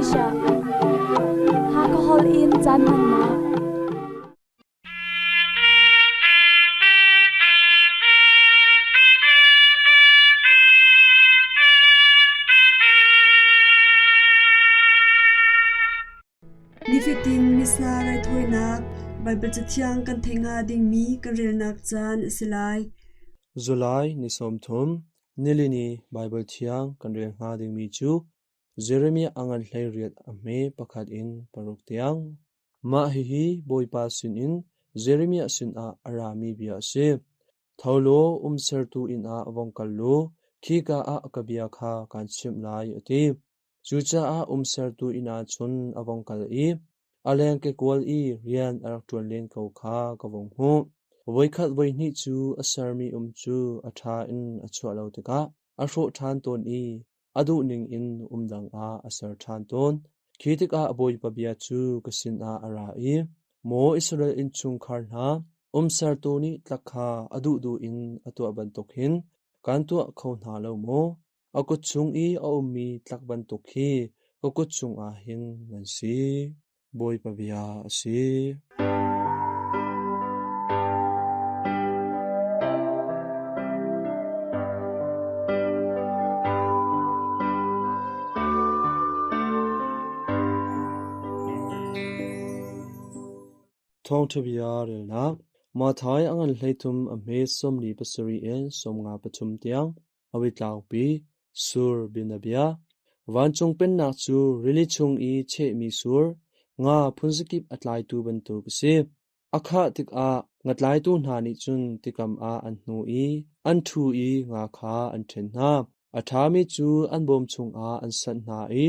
Malaysia. Hakha holh in caan hmannak. Nifatin Missa raithawinak Baibal Cathiang kan theih hnga dingmi kan relnak caan a si lai. July ni 30, nilini Baibal Thiang kan rel hnga dingmi cu Jeremiah a ngan 18 a hme pakhat in paruk tiang. Mah hihi Bawipa sinin Jeremiah sinah a rami bia a si. Tho law umsertu inn ah vong kal law khika ah ka bia kha kaan chimh lai, a ti. Cucaah umsertu inn ah cun a vong kal i a lengkekual i rian a rak ṭuan len ko kha ka vung hmuh. Voikhat voihnih cu a sermi um cu a ṭha in a chuah lo tikah a hrawh ṭhan tawn i a duhning in umdang ah a ser ṭhan tawn. Khi tikah Bawipa bia cu ka sinah a ra i, Maw Israel innchungkhar hna, umsertu nih tlak kha a duhduh in a tuah bantuk hin kaan tuah kho hna lo maw? A kut chung i a ummi tlak bantuk khi ka kut chungah hin nan si. Bawipa bia a si. Thawngṭha bia relnak Matthai a ngan 13 a hme 47 in 53 tiang. Awitlangpi, sur bianabia. Vancung pennak cu rili chung i chehmi sur, nga phunzakip a tlaitu bantuk a si. A khah tikah ngatlaitu hna nih cun tikam ah an hnu i an ṭhu i nga kha an ṭhen hna. A ṭhami cu an bawm chungah an sanh hna i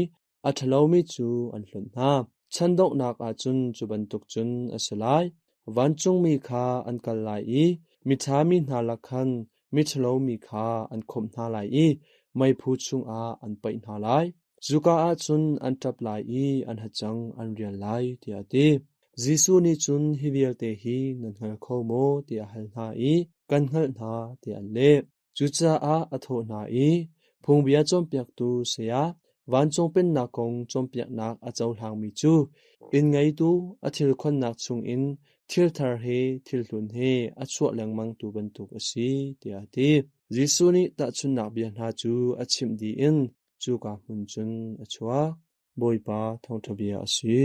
a ṭhalomi cu an hlonh hna. Chan donghnak ah cun cu bantuk cun a si lai. Vancungmi kha an kal lai i miṭha mi hna lak khan miṭhalo mi kha an khawmh hna lai i meiphu chungah an paih hna lai. Cuka ah cun an ṭap lai i an hacang an rial lai, tiah a ti. Jesuh nih cun hi vialte hi nan hngal kho maw tiah a hal hna i kan hngalh hna tiah an leh. Cucaah a thawh hna i, Phungbia cawnpiaktu saya, vancung pennak kong cawnpiaknak a cohlangmi cu inn ngeitu a thil khonnak chungin thil thar he thil hlun he a chuah lengmangtu bantuk a si, tiah a ti. Jesuh nih tahchunhnak bia hna cu a chimh dih in cuka hmun cun a chuak. Bawipa thawngṭha bia a si.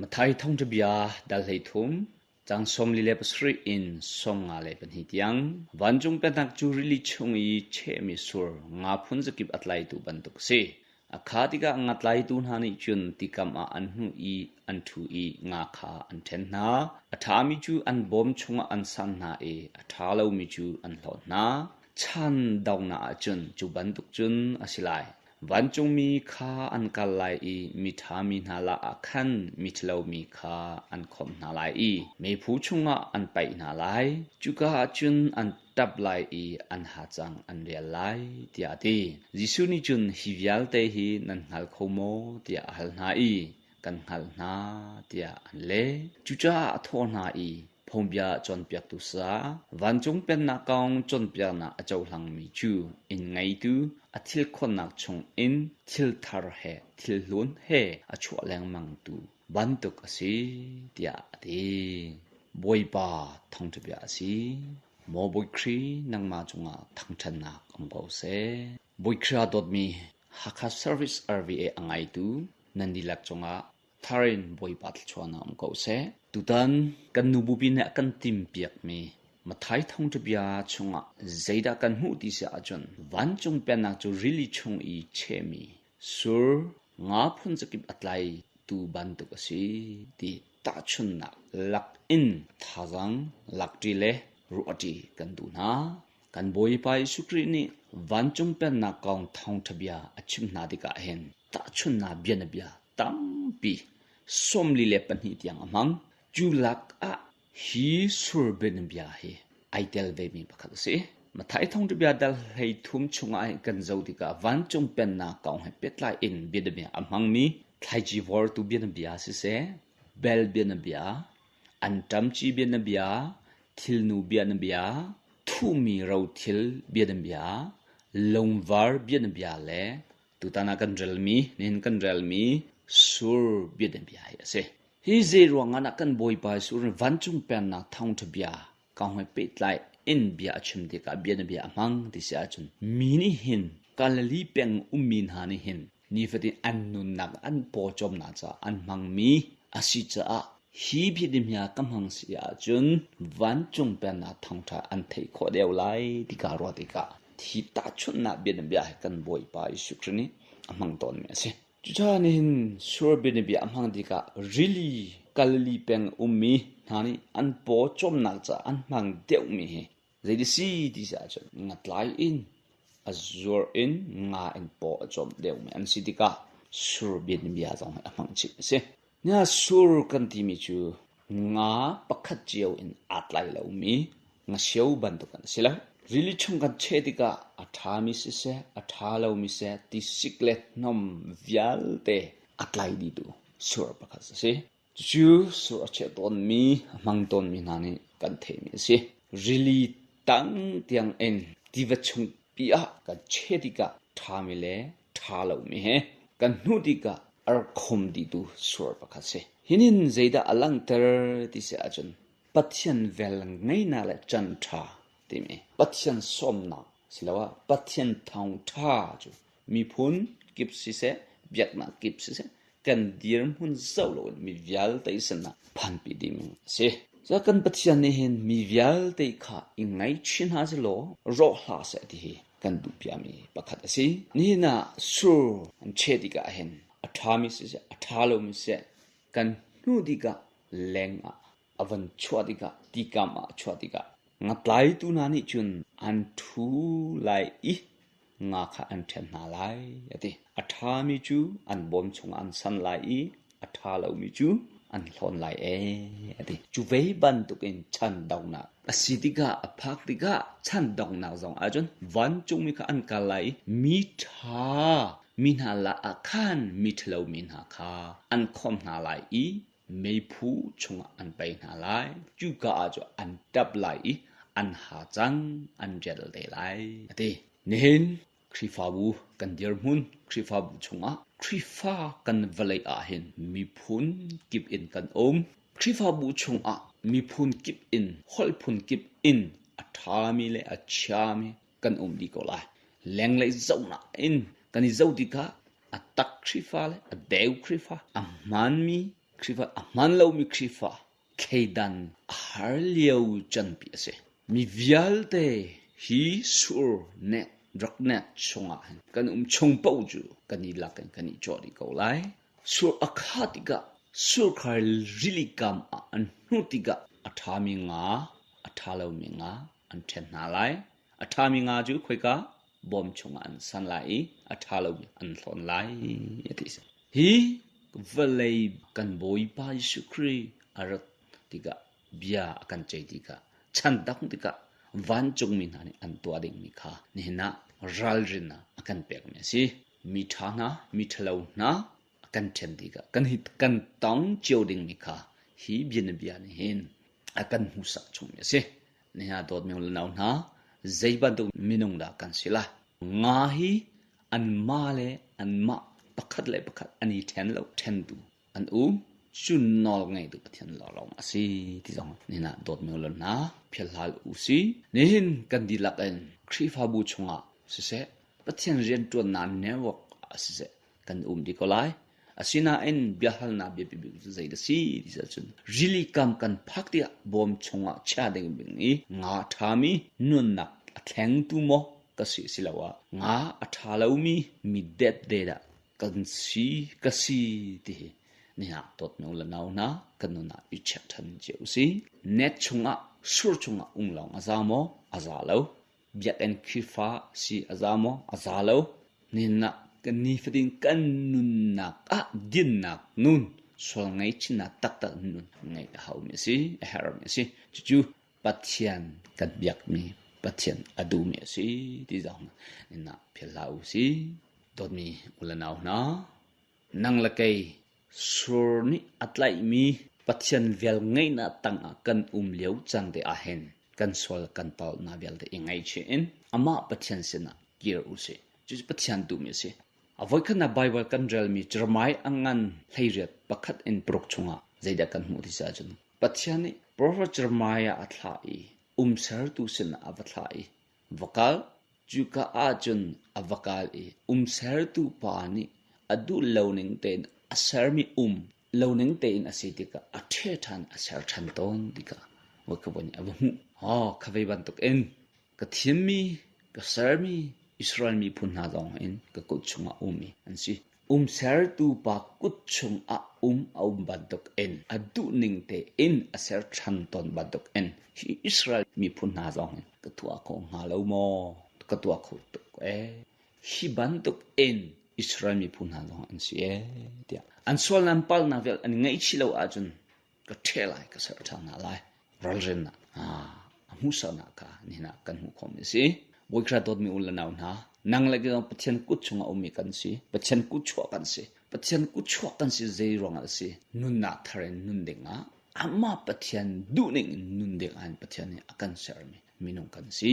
Matthai thawngṭha bia dal 13 Caang 47 in 52 tiang vancung pennak cu rili chung i chehmi sur nga phun zakip a tlaitu bantuk a si. A kha tikah nga tlaitu hna nih cun tikam ah an hnuh i an ṭhu i nga kha an ṭhen hna. A ṭhami cu an bawm chungah an san hna i a ṭha lomi cu an hlawt hna. Chan donghnak ah cun cu bantuk cun a si lai. Vancungmi kha an kal lai i miṭha mi hna lakah khan miṭhalo mi kha an khawmh hna lai i meiphu chungah an paih hna lai. Cuka ah cun an ṭap lai i an hacang an rial lai, tiah a ti. Jesuh nih cun hi vialte hi nan hngal kho maw tiah a hal hna i kan hngalh hna, tiah an leh. Cucaah a thawh hna i, Phungbia cawnpiaktu sa, vancung pennak kong cawnpiaknak a cohlangmi cu inn ngeitu a thil khonnak chungin thil thar he thil hlun he a chuah lengmangtu bantuk a si, tiah a ti. Bawipa thawngṭha bia a si. Maw Bawi Khrih, nangmah cungah thangṭhatnak um ko seh. Bawi Khrih ah dawtmi Hakha Service RVA a ngaitu nan dihlak cungah Thar in Bawipa thluachuahnak um ko seh. Tutan kan nu bupi nih a kan timpiakmi Matthai thawngṭha bia chungah zeidah kan hmuh ti si ahcun vancung pennak cu rili chung i chehmi sur nga phun zakip a tlaitu bantuk a si ti tahchunhnak lak in thazaang lakṭi le ruahṭi kan duh hna. Kan Bawipa Jesuh Khrih nih vancung pennak kong thawngṭha bia a chim hna tikah hin tahchunhnak bianabia tampi 42 tiang a hmang. Cu lak ah hi sur bianabia hi ai tel vemi pakhat a si. Matthai thawngṭhabia dal 13 chungah hin kan zoh tikah vancung pennak kong he pehtlai in bianabia a hmangmi thlaici vortu bianabia siseh, bel bianabia, anṭamci bianabia, thilnu bianabia, thuhmi rothil bianabia, lungvar bianabia le tutan ah kan relmi, nihin kan relmi sur bianabia hi a si. Hi zei ruangah dah kan Bawipa Jesuh nih vancung pennak thawngṭhabia kong he pehtlai in bia a chim tikah bianabia a hmang ti si ahcun mi nih hin Galilee peng ummi hna nih hin nifatin an nunnak an pawcawmnak caah an hmangmi a si caah hi bianabia ka hmang si ahcun vancung pennak thawngṭha an theih khawh deuh lai ti kaa ruah tikah thi tahchunhnak bianabia hi kan Bawipa Jesuh Khrih nih a hmang tawnmi a si. Cucaah nihin sur bianabia a hmang tikah rili Galilee peng ummi hna nih an paw cawmnak caah an hmang deuhmi hi zeiti si ti si ahcun ngatlai in a zuar in nga in paw a cawm deuhmi an si tikah sur bianabia zong hi a hmang chih a si. Nia sur kan timi cu nga pakhat cio in aa tlai lomi ngasio bantuk an si lo. Rili chung kan cheh tikah a ṭhami siseh, a ṭha lomi seh, tisik le hnawm vialte a tlai dihtu sur pakhat a si. Cucu sur a cheh tawnmi, a hmang tawnmi hna nih kan theihmi a si. Rili tang tiang in tiva chungpi ah kan cheh tikah ṭhami le ṭha lomi he kan hnuh tikah a rak khom dihtu sur pakhat a si. Hinin zeidah a langhter ti si ahcun Pathian vel ngeihnak le chan ṭha timi Pathian sawmnak siloah Pathian thawngṭha cu miphun kip siseh, biaknak kip siseh kan dirhmun zoh loin mi vialte sinah phanpi ding a si. Cun kan Pathian nih hin mi vialte kha i ngaihchih hna sehlaw rawh hlah seh ti hi kan duhpiami pakhat a si. Nihin ah sur an cheh tikah hin a ṭhami siseh, a ṭha lomi siseh kan hnuh tikah leng ah a van chuah tikah tikam ah a chuah tikah ngatlaitu hna nih cun an ṭhu lai i nga kha an ṭhen hna lai a ti. A ṭhami cu an bawm chungah an san lai i a ṭha lomi cu an hlawn lai ee a ti. Cu ve bantukin chan donghnak a si tikah a phak tikah chan donghnak zong ahcun vancungmi kha an kal lai i mi ṭha mi hna lakah khan mi ṭhalo mi hna kha an khawmh hna lai i meiphu chungah an pei hna lai. Cuka ah cun an ṭap lai i an hacang an rial te lai, a ti. Nihin Khrihfabu kan dirhmun, Khrihfabu chungah Khrihfa kan vawlei ah hin miphun kip in kan um. Khrihfabu chungah miphun kip in, holh phun kip in a ṭhami le a chiami kan um dih ko lai. Lenglei zohnak in kan i zoh tikah a tak Khrihfa le a deu Khrihfa, a hmaanmi Khrihfa, a hmaan lomi Khrihfa thleidan a har lio canpi a si. Mi vialte hi sur nek rak nek chungah hin kan um chung paoh cu kan i lak in kan i cawh dih ko lai. Sur a khah tikah surkhar rili kam ah an hnuh tikah a ṭhami nga, a ṭha lomi nga an ṭhen hna lai. A ṭhami nga cu khoika bawm chungah an san lai i a ṭha lomi an hlawn lai a ti. Hi vawlei kan Bawipa Jesuh Khrih a rat tikah bia a kan ceih tikah chan dang tikah vancungmi hna nih an tuah dingmi kha nihin ah ralrin ah a kan pekmi a si. Mi ṭha hna, mi ṭhalo hna a kan ṭhen tikah kan hi kan tong cio dingmi kha hi bianabia nih hin a kan hmuhsak chungmi a si. Nihin ah dawtmi u le nau hna, zei bantuk minung dah kan si lai? Nga hi anmah le anmah pakhat le pakhat an i ṭhen lo, ṭhentu an um. Cu nawl ngeitu Pathian lawnglawng a si ti zong nihin ah dawtmi u le hna philhhal u si. Nihin kan dihlak in Khrihfabu chungah siseh, Pathian rianṭuannak network ah siseh, kan um dih ko lai. Asinain biahalnak biapi bik cu zei dah si ti ahcun rili kam kan phak tiah bawm chungah chia ding bing i nga a ṭhami nunnak a thlengtu maw ka si asiloah nga a ṭha lomi mi depde dah kan si ka si ti hi nihin ah dawtmi u le nau hna kan nun ah i check ṭhan cio u si. Net chungah sur chungah um lawng a za maw? A za lo. Biakinn Khrihfa si a za maw? A za lo. Nihin ah kan nifatin kan nunnak ah dinnak nun, sual ngaihchihnak taktak nun ngeih a haumi a si, a herhmi a si. Cucu Pathian kan biakmi Pathian a duhmi a si ti zong na philh hlah u sih. Dawtmi u le nau hna, nang le kei sur nih a tlaihmi Pathian velngeihnak tangah kan um lio caan te ah hin kan sual kan palhnak vialte i ngaihchih in amah Pathian sinah kir u sih. Cucu Pathian duhmi a si. A voikhatnak Baibal kan relmi Jeremiah a ngan 18 pakhat in paruk chungah zeidah kan hmuh ti si ahcun Pathian nih profet Jeremiah a thlah i umsertu sinah a va thlah i va kal. Cuka ahcun a va kal i umsertu pa nih a duh lo ning tein a sermi um lo ning tein a si tikah a ṭhe ṭhan a ser ṭhan tawn tikah voikhat nih a va hmuh. Aw, kha ve bantukin ka thimmi, ka sermi Israel miphun hna zong in ka kut chungah ummi an si. Umsertu pa kut chungah um a um bantukin a duhning tein a ser ṭhan tawn bantukin hi Israel miphun hna zong in ka tuah kho hnga lo maw? Ka tuah kho tuk ee. Hi bantuk in Israel miphun hna zong an si ee tiah an sual an palnak vial an ngaihchih lo ahcun ka ṭheh lai ka ser ṭhan hna lai ralrinnak a hmuhsaknak kha nihin ah kan hmuh khawhmi a si. Bawi dawtmi u le nau hna, nang le kei zong Pathian kut chungah ummi kan si. Pathian kut chuah kan si. Pathian kut chuah kan si zei ruangah a si? Nunnak thar in nun dingah amah Pathian duhning in nun ding ah Pathian nih a kan sermi minung kan si.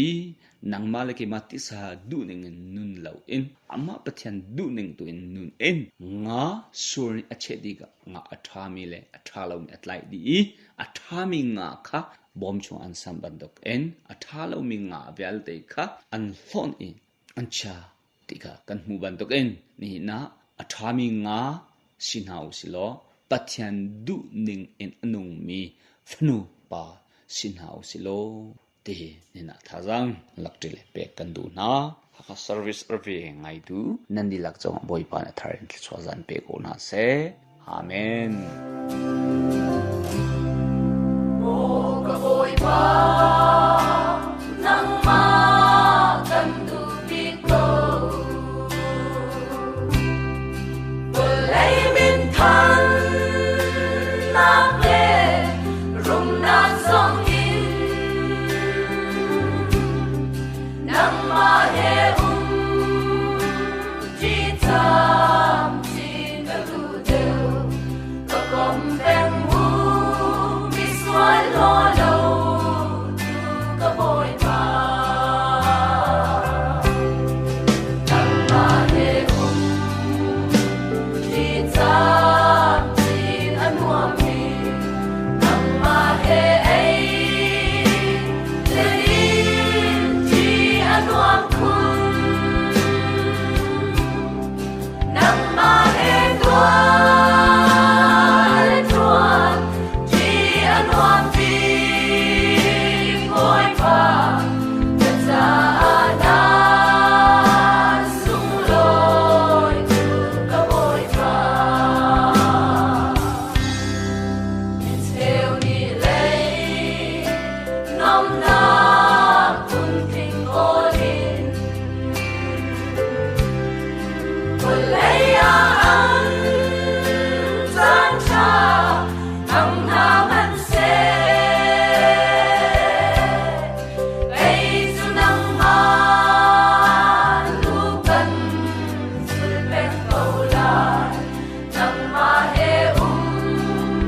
Nangmah le keimah tisa duhning in nun loin amah Pathian duhning tu in nun in nga sur nih a cheh dih nga a ṭhami le a ṭha lomi a tlaih dih i a ṭhami nga kha bawm chung an sam bantuk in a ṭha lomi nga vialte kha an hlawnh i an chia ti kha kan hmuh bantuk in nihin ah a ṭhami nga si hna u si law Pathian duhning in a nungmi fanu pa si hna u si law ti hi nihin ah thazaang lakṭi le pek kan duh hna. Hakha Service RV ngaitu nan dihlak cungah Bawipa nih a thar in thluachuah zan pe ko hna seh. Amen. Maw ka Bawipa, nangmah kan duh bik ko. Vawlei minthannak le rumnak zong in nangmah he um ṭi camcin ka duh deuh. Ka kom peng mu misual law lo tu ka Bawipa. Nangmah he um ṭi camcin a nuammi nangmah he ei le din ṭi a nuam khun. Nangmah he tuan le ṭuan ṭi a nuam bik Bawipa ka caah na sunglawi cu ka Bawipa. Micheu nih lei nomnak phunthing awl in Vawlei ah an caan ṭha hmang hna hmanhseh, kei cu nangmah lu kan zul peng ko lai. Nangmah he um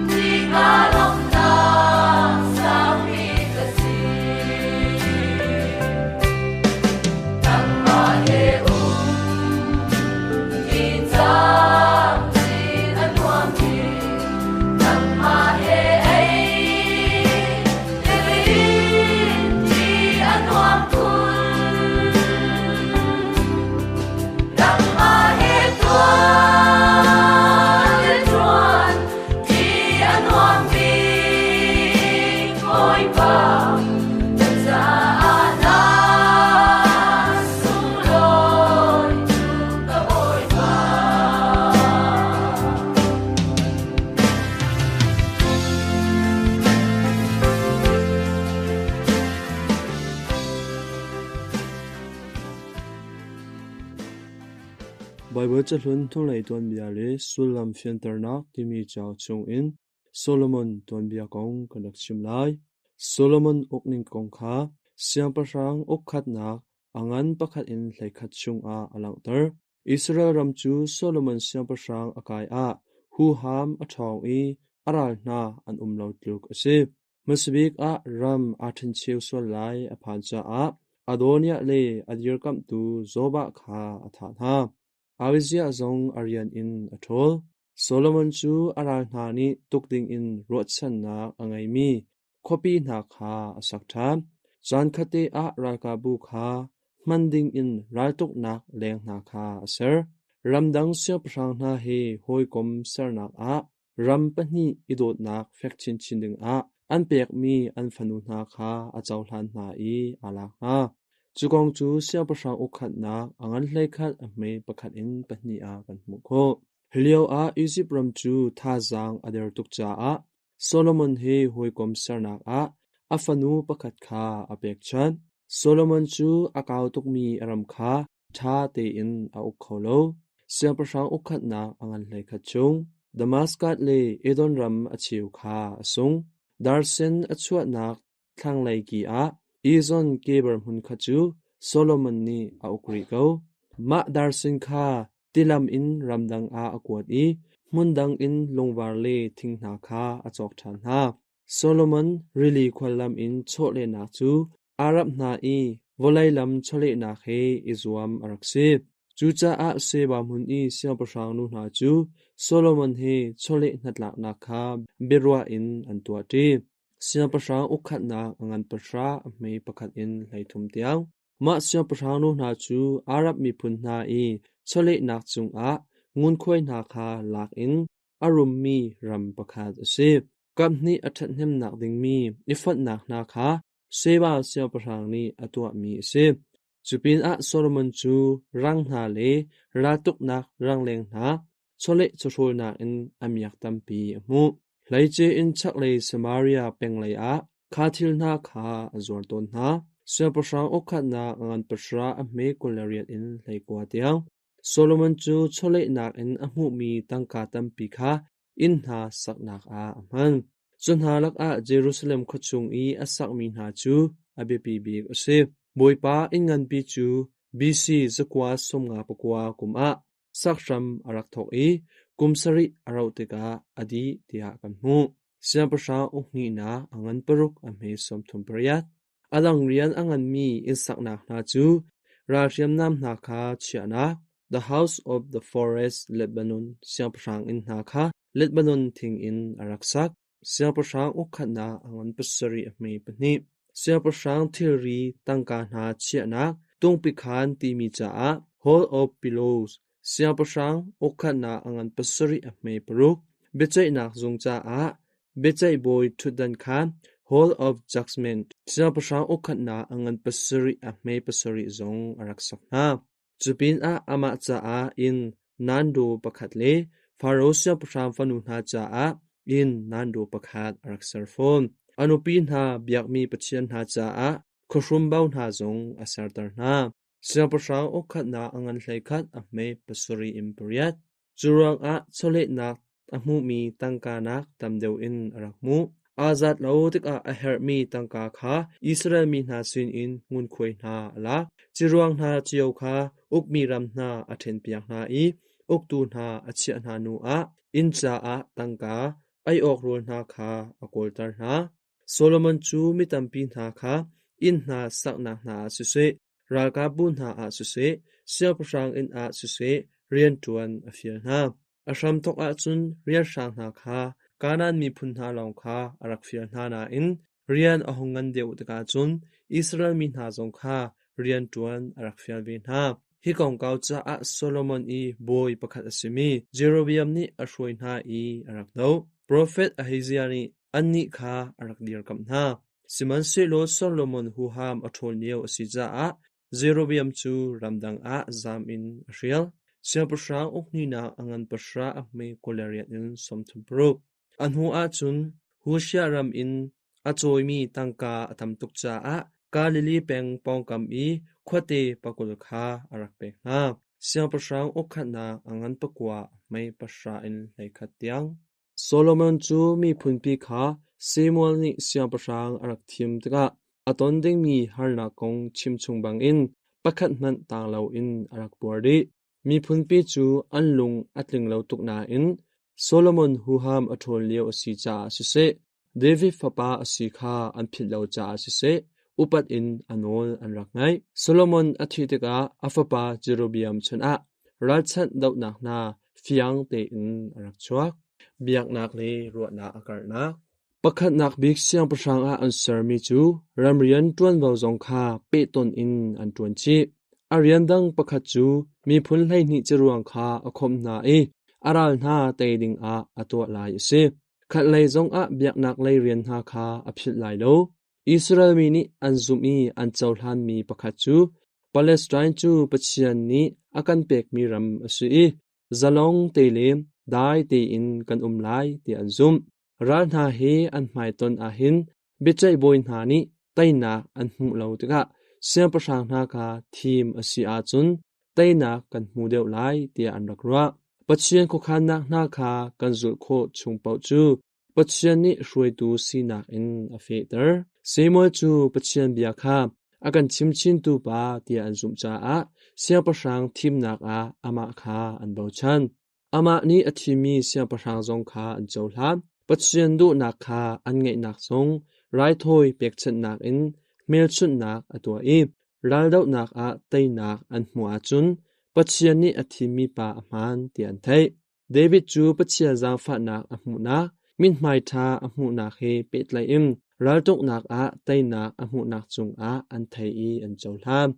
ti kaa lawmhnak saupi ka si. Nangmah he um ti camcin a nuammi nangmah he ei le ti a nuam khun. Nangmah he tuan le ṭuan ti a nuam bik Bawipa na caah na sunglawi cu ka Bawipa. Baibal cahlun hnulei tuanbia le sullam fianternak timi cauk chungin Solomon tuanbia kong kan rak chim lai. Solomon ukning kong kha. Siangpahrang ukkhatnak a ngan pakhat in 11 chungah a langhter. Israel ram cu Solomon siangpahrang a kai ah huham a ṭhawng i a ral hna an um lo tluk a si. Hmasabik ah ram aa ṭhencheu sual lai a phan caah Adoniah le a dirkamhtu Zobah kha a thah hna. Abiziah zong a rian in a ṭhawl. Solomon cu a ral hna nih tuk dingin ruahchannak a ngeimi khuapi hna kha a sak ṭhan. Caankhatte ah ralkapbu kha hman dingin raltuknak leng hna kha a ser. Ramdang siangpahrang hna he hawikom sernak ah ram pahnih i dawtnak fek chinchin dingah an pekmi an fanu hna kha a cohlan hna i aa lak hna. Cu kong cu siangpahrang ukkhatnak a ngan 11 a hme pakhat in pahnih ah kan hmuh khawh. Hi lioah Izipt ram cu thazaang a der tuk caah Solomon he hawikom sernak ah a fanu pakhat kha a pekchanh. Solomon cu a kau tukmi a ram kha ṭha tein a uk kho lo. Siangpahrang ukkhatnak a ngan 11 chung Damaskas le Edom ram a cheu kha a sung. Darsen a chuahnak thlanglei ki ah Ezon Geber hmun kha cu Solomon nih a uk rih ko. Mah darsen kha tilam in ramdang ah a kuat i hmundang in lungvar le thing hna kha a cawk ṭhan hna. Solomon rili khuallam in chawlehnak cu Arab hna i vawlei lam chawlehnak he i zuam a rak si. Cucaah Sheba hmun i siangpahrang nu hna cu Solomon he chawleh hnatlaknak kha biaruah in an tuahṭi. Siangpahrang ukkhatnak a ngan pahra a hme pakhat in 13 tiang. Mah siangpahrang nu hna cu Arab miphun hna i chawlehnak cungah ngunkhuai hna kha lak in a rummi ram pakhat a si. Kaphnih a ṭhathnemnak dingmi i fonhnak hna kha Sheba siangpahrang nih a tuahmi a si. Cupinah Solomon cu rang hna le raltuknak rangleng hna chawleh chawhrawlnak in a miak tampi a hmuh. Hleice in chaklei Samaria peng leiah kha thil hna kha a zuar tawn hna. Siangpahrang ukkhatnak a ngan pahra a hme 28 in 19 tiang. Solomon cu chawlehnak in a hmuhmi tangka tampi kha inn hna saknak ah a hman. Cu hna lakah Jerusalem khua chung i a sakmi hna cu a biapi bik a si. Bawipa inn nganpi cu BC 959 kum ah sak hram a rak thawk i kum sarih a rauh tikah a dih tiah kan hmuh. Siangpahrang ukhnihnak a ngan paruk a hme 38. A dang rian a nganmi inn saknak hna cu ral hriamnam hna kha chiahnak, The House of the Forest Lebanon siangpahrang inn hna kha Lebanon thing in a rak sak. Siangpahrang ukkhatnak a ngan pasarih a hme pahnih. Siangpahrang thilri tangka hna chiahnak tungpi khaan timi caah Hall of Pillows siangpahrang ukkhatnak a ngan pasarih a hme paruk. Biaceihnak zung caah Biaceih bawi ṭhutdan kha Hall of Judgment siangpahrang ukkhatnak a ngan pasarih a hme pasarih zong a rak sak hna. Cupinah amah caah inn Nando pakhat le Faro siangpahrang fanu hna caah inn Nando pakhat a rak ser fawn. A nupi hna biakmi pathian hna caah khuahrum bo hna zong a serter hna. Siangpahrang ukkhatnak a ngan 11 a hme pasarih in pariat. Cu ruangah chawlehnak a hmuhmi tangka nak tam deuh in a rak hmuh. Aa zat lo tikah a herhmi tangka kha Israel mi hna sinin ngunkhuai hna a lak. Ciruang hna cio kha ukmi ram hna a ṭhenpiak hna i uktu hna a chiah hna hnuah inn caah tangka ei awk rawl hna kha a kawlter hna. Solomon cu mi tampi hna kha inn hna saknak hna ah siseh, ralkapbu hna ah siseh, siangpahrang inn ah siseh rianṭuan a fial hna. A hramthawk ahcun rianhrang hna kha Kanaan miphun hna lawng kha a rak fial hna nain rian a hung ngan deuh tikah cun Israel mi hna zong kha rianṭuan a rak fial ve hna. Hi kongkau caah Solomon i bawi pakhat a simi Jeroboam nih a hruai hna i a rak doh. Profet Ahiziah nih annih kha a rak dirkamh hna. Sihmanhsehlaw Solomon huham a ṭhawl lio a si caah Jeroboam cu ramdang ah zam in a hrial. Siangpahrang ukhnihnak a ngan pahra a hme 28 in 36. A hnu ahcun Hushia ram in a cawimi tangka a tam tuk caah Galilee peng pawngkam i khuate pakul kha a rak pek hna. Siangpahrang ukkhatnak a ngan pakua a hme pahra in 11 tiang. Solomon cu miphunpi kha Samuel nih siangpahrang a rak thim tikah. A ton dingmi harnak kong chimchung bangin pakhat hmanh tang loin a rak buar dih. Miphunpi cu an lung a tling lo tuk nain Solomon huham a ṭhawn lio a si caah siseh, David fapa a si kha an philh lo caah siseh, upat in a nawl an rak ngaih. Solomon a thih tikah a fapa Jeroboam chan ah ralchanh dohnak hna fiang tein a rak chuak. Biaknak le ruahnak a karhnak. Pakhatnak bik siangpahrang ah an sermi cu ramrian ṭuanvo zong kha pehton in an ṭuan chih. A rian dang pakhat cu miphun 12 ciruang kha a khawmh hna i a ral hna tei dingah a tuah lai a si. Khatlei zongah biaknak lei rian hna kha a philh lai lo. Israel mi nih an zumh i an cohlanmi pakhat cu Palestine cu Pathian nih a kan pekmi ram a si i zalong te le dai tein kan um lai ti an zumh. Ral hna he an hmaitonh ahhin biaceih bawi hna nih teinak an hmuh lo tikah siangpahrang hna kha thim a si ahcun teinak kan hmu deuh lai tiah an rak ruah. Pathian khuakhannak hna kha kan zulh khawh chung paoh cu Pathian nih hruaitu sinak in a fehter. Samuel cu Pathian bia kha a kan chimchintu pa tiah an zumh caah siangpahrang thimnak ah amah kha an bochan. Amah nih a thimmi siangpahrang zong kha an cohlan. Pathian duhnak kha an ngeihnak zong raithawi pekchanhnak in hmelchunhnak a tuah i raldohnak ah teinak an hmuh ahcun Pathian nih a thimmi pa a hmaan ti an theih. David cu Pathian zaangfahnak a hmuhnak, mithmai ṭha a hmuhnak he pehtlaih in raltuknak ah teinak a hmuhnak cungah an thei i an cohlan.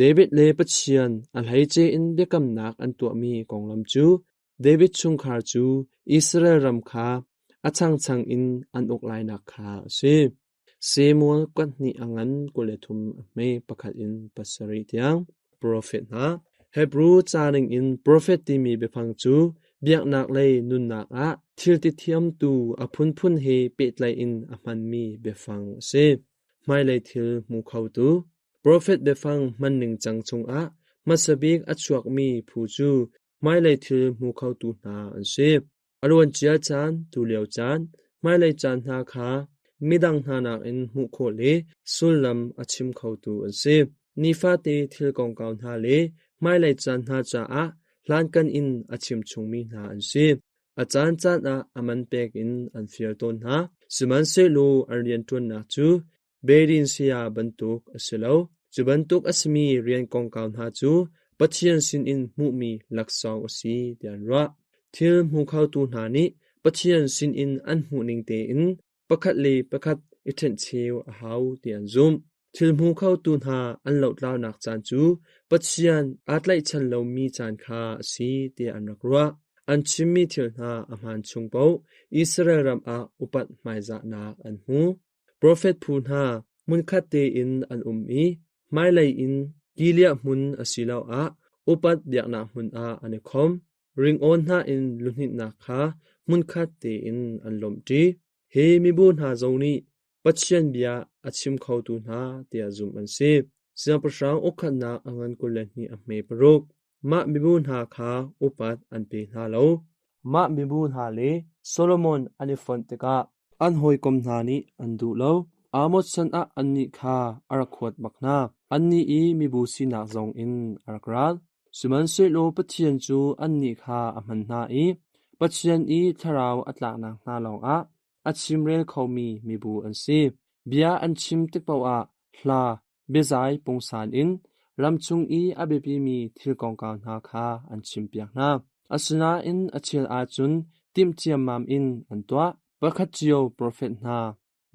David le Pathian a hleice in biakamnak an tuahmi konglam cu David chungkhar cu Israel ram kha a changchang in an uk lainak kha a si. Samuel kuat hnih a ngan 23 a hme pakhat in pasarih tiang. Profet hna Hebru ca ningin profet timi biafang cu biaknak lei nunnak ah thil ti thiamtu a phunphun he pehtlaih in a hmanmi biafang a si. Hmailei thil hmu khotu Profet biafang hman ningcang chungah hmasa bik a chuakmi phu cu hmailei thil hmu khotu hna an si. A luancia caan, tulio caan, hmailei caan hna kha midang hna nakin hmuh khawh le sullam a chim khotu an si. Nifate thil kongkau hna le hmailei caan hna caah hlankan in a chim chungmi hna an si. A caancaan ah a man pek in an fial tawn hna. Sihmanhsehlaw an rianṭuannak cu Berin saya bantuk a si lo. Cu bantuk a simi rian kongkau hna cu Pathian sinin hmuhmi laksawng a si tiah an ruah. Thil hmu khotu hna nih Pathian sinin an hmuhning tein pakhat le pakhat i ṭhencheu a hau ti an zumh. Thil hmu khotu hna an lohtlaunak caan cu Pathian aa tlaihchan lomi caan kha a si tiah an rak ruah. An chimmi thil hna a hmaan chung paoh Israel ram ah upat hmaizahnak an hmu. Profet phu hna hmunkhat tein an um i hmailei in Gilead hmun asiloah upat biaknak hmun ah an i khawm. Ringawn hna in luhninhnak kha hmunkhat tein an lawmhṭi. Hi mibu hna zong nih Pathian bia a chim khotu hna tiah zumh an si. Siangpahrang ukkhatnak a ngan 22 a hme paruk. Mah mibu hna kha upat an pe hna lo. Mah mibu hna le Solomon an i fonh tikah an hawikom hna nih an duh lo. Amos chan ah annih kha a rak huat bak hna. Annih i mibu sinak zong in a rak ral. Sihmanhsehlaw Pathian cu annih kha a hman hna i Pathian i thlarau a tlaknak hna lawngah a chimrel khomi mibu an si. Bia an chim tik paoh ah hla, biazai pungsan in ramchung i a biapimi thil kongkau hna kha an chimpiak hna. Asinain a chel ahcun timh ciammam in an tuah. Pakhat cio profet hna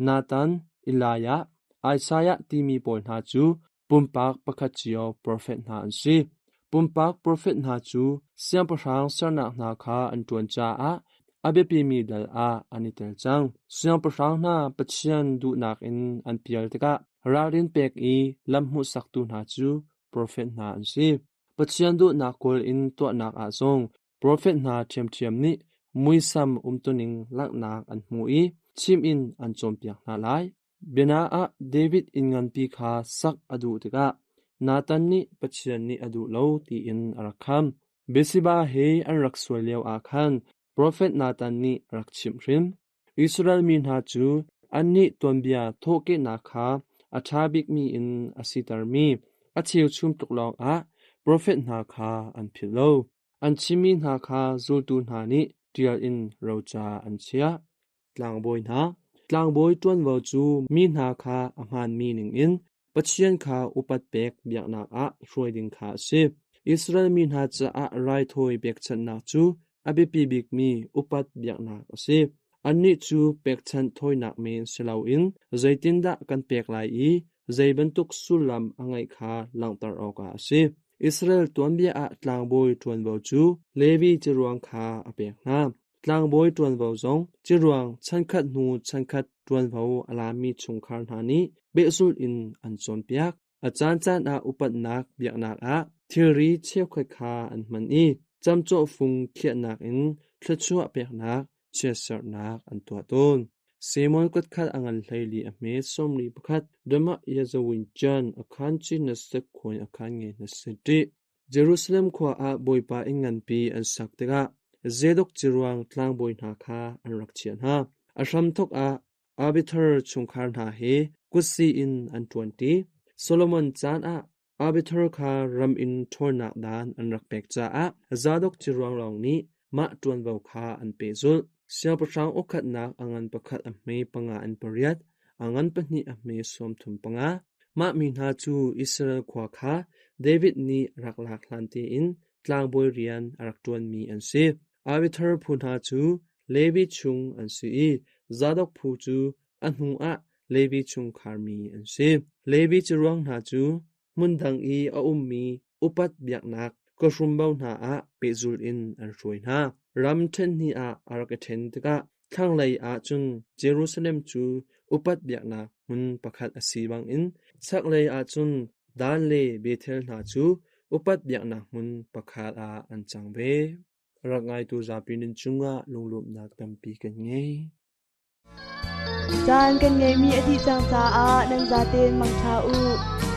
Nathan, Elijah, Isaiah timi pawl hna cu pumpak pakhat cio profet hna an si. Pumpak profet hna cu siangpahrang sernak hna kha an ṭuan caah a biapimi dal ah an i tel cang. Siangpahrang hna Pathian duhnak in an pial tikah ralrin pek i lam hmuhsaktu hna cu profet hna an si. Pathian duhnak kawl in tuahnak ah zong profet hna ṭhiamṭhiam nih muisam umtuning langhnak an hmu i chim in an cawnpiak hna lai. Biana ah David inn nganpi kha sak a duh tikah Nathan nih Pathian nih a duh lo tiin a rak kham. Bathsheba he an rak sual lio ah khan profet Nathan nih a rak chimhhrin. Israel mi hna cu annih tuanbia thawhkehnak kha a ṭha bikmi in a sitermi a cheuchum tluk lawngah profet hna kha an philh lo. An chimmi hna kha zultu hna nih ṭial in roca an chiah. Tlangbawi hna, tlangbawi ṭuanvo cu mi hna kha a hmaanmi ningin Pathian kha upat pek biaknak ah hruai ding kha a si. Israel mi hna caah raithawi pekchanhnak cu a biapi bikmi upat biaknak a si. Annih cu pekchanh thawinak men si loin zeitindah kan pek lai i zei bantuk sullam a ngeih kha langhter awkah a si. Israel tuanbia ah tlangbawi ṭuanvo cu Levi ciruang kha a pek hna. Tlangbawi ṭuanvo zong ciruang chankhat hnu chankhat ṭuanvo a lami chungkhar hna nih pehzulh in an cawnpiak. A caancaan ah upatnak biaknak ah thilri cheukhat kha an hman i camcawhfung khiahnak in thluachuah peknak chiatserhnak an tuah tawn. Simon kutkhat a ngan 14 a hme 41 Dama Yazawin Chan a khan chi na sek khuan a khan nge na si ṭih. Jerusalem khua ah Bawipa inn nganpi an sak tikah Zadok ciruang tlangbawi hna kha an rak chiah hna. A hramthawk ah Abiathar chungkhar hna he kutsi in an ṭuanṭi. Solomon caan ah Abiathar kha ram in ṭhawnnak dan an rak pek caah Zadok ciruang lawng nih mah ṭuanvo kha an pehzulh. Siangpahrang ukhatnak a ngan pakhat a hme panga in pariat, a ngan pahnih a hme 35. Mah mi hna cu Israel khua kha David nih rak lak hlan tein tlangbawi rian a rak ṭuanmi an si. Abiathar phu hna cu Levi chung an si i Zadok phu cu a hnuah Levi chungkharmi an si. Levi ciruang hna cu hmundang i a ummi upat biaknak khuahrumbo hna ah pehzulh in an hruai hna. Ram ṭhen hnih ah a rak i ṭhen tikah thlanglei ah cun Jerusalem cu upat biaknak hmun pakhat a si bangin chaklei ah cun Dan le Bethel hna cu upat biaknak hmun pakhat ah an cang ve. Rak ngaitu zapi nun cungah lunglawmhnak tampi kan ngei. Caan kan ngeihmi a dih cang caah nan zaten mangṭha u.